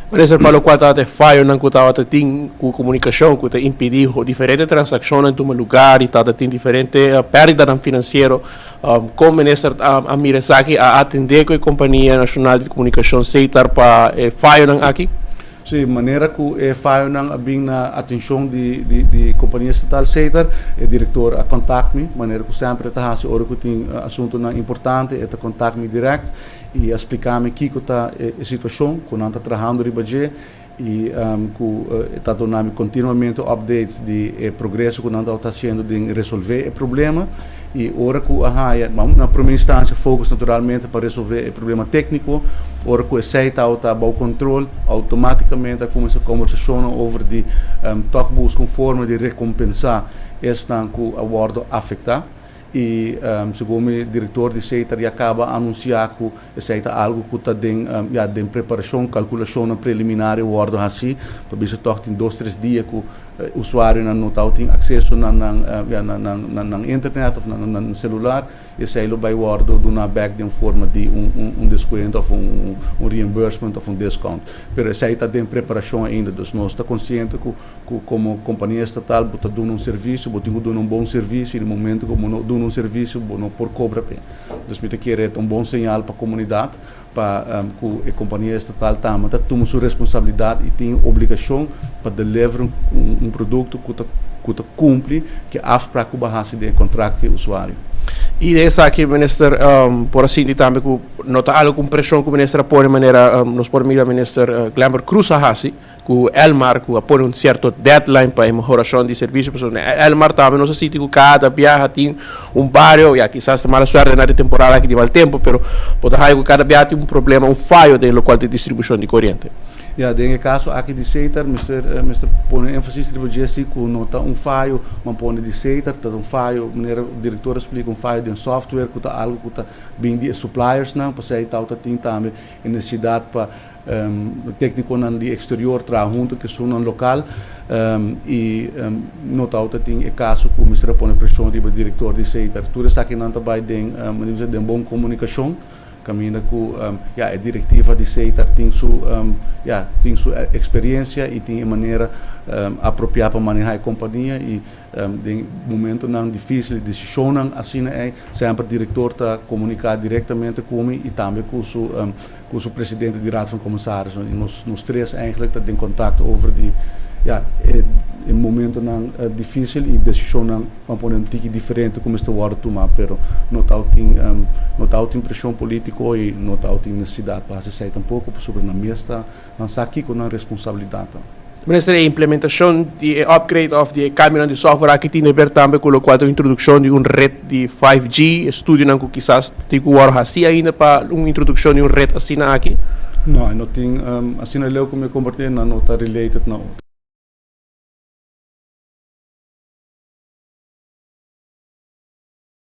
Minister, pa lokual tabata e fayonan ku tabata tin ku komunikashon ku ta impedí diferente transakshonnan tuma lugar i tabata tin diferente pèrdidanan finansiero, kon minister a mira esaki, a atendé ku e kompania nashonal di komunikashon Setar pa e fayonan aki? Sí, manera ku e fayonan a bin na atenshon di di kompania estatal Setar, e direktor a kontakt mi, manera ku semper e ta hasi ora ku tin asuntunan importante, e ta kontakt mi dirèkt. I a spliká mi kiko ta e situashon ku nan ta trahando riba dje i ku e ta duna mi kontinuamente updates di e progreso ku nan ta hasiendo den resolvé e problema. I ora ku a haña, na promé instansia focus naturalmente pa resolvé e problema tékniko, ora ku esei tabata bou kontrol, outomátikamente a kuminsá kombersashonnan over di tòg buska un forma di rekompensá esnan ku a wòrdu afektá. I segun mi direktor di Setar ya kaba anunsiá ku esei ta algu ku ta den ya den preparashon, kalkulashonnan preliminario wòrdu hasí pa bisa tòg tin dos tres dia ku usuarionan no tabatin akseso na nan ya na nan na nan internet òf na nan selular i esei lo bai wòrdu duná bèk den forma di un un deskuento òf un un reimbursement òf un discount. Pero esei ta den preparashon ainda, dus nos ta konsiente ku ku komo kompania estatal bo ta duna un servisio, bo tin ku duna un bon servisio i di momento ku bo no duna un servisio bo no por kobra p'e. Dus mi ta kere e ta un bon señal pa komunidat pa ku e kompania estatal tambe ta tuma su responsabilidat i tin obligashon pa deliver un produkto ku ta ku ta kumpli ku e afsprak ku bo a hasi den e kontrakt ku e usuario. I den esaki Minister por a sinti tambe ku no ta algu ku un preshon ku Minister a pone manera nos por mira Minister Glenbert Croes a hasi, ku Elmar ku a pone un sierto deadline pa e mehorashon di servisio pasobra na Elmar tambe nos a sinti ku kada biaha tin un bario ya kisas ta mala suerte na e temporada aki di mal tempu pero bo ta haya ku kada biaha tin un problema un fayo den lokual ta e distribushon di koriente. Ya den e kaso aki di Setar mester mester pone énfasis riba dje si ku no ta un fayo man pone di Setar ta un fayo manera direktor a splika un fayo den software ku ta algu ku ta bin di e suppliersnan pasei tau ta tin tambe e nesesidat pa Téknikonan di eksterior traha huntu ku esunnan lokal i no tabata tin e kaso ku mester a pone preshon riba direktor di Setar. Tur esakinan ta bai den manera den bon komunikashon kaminda ku ya e direktiva di Setar tin su ya tin su eksperiensia i tin e manera apropiá pa manehá e kompania i Den momentonan difícil y decisionnan asina ey, semper director ta comunica directamente cu mi y tambe cu su cu su presidente di Raad van Commissarissen. Y nos nos tres eigenlijk ta den contacto over di ya e e momentonan difícil y decisionnan ban pone un tiki diferente cu mester wordo tuma, pero no tabatin no tabatin presion politico y no tabatin necesidad pa haci esey tampoco pasobra nan mes ta Nan sa kiko nan responsabilidat ta. Minister, e implementashon di e upgrade òf di e kambionan di software aki tin deber tambe ku lokual ta un introdukshon di un ret di 5G, estudionan ku kisas tin ku wòrdu hasi ainda pa un introdukshon di un ret asina aki? No, e no tin, asina leu ku mi kompartí, nan no ta related na otro.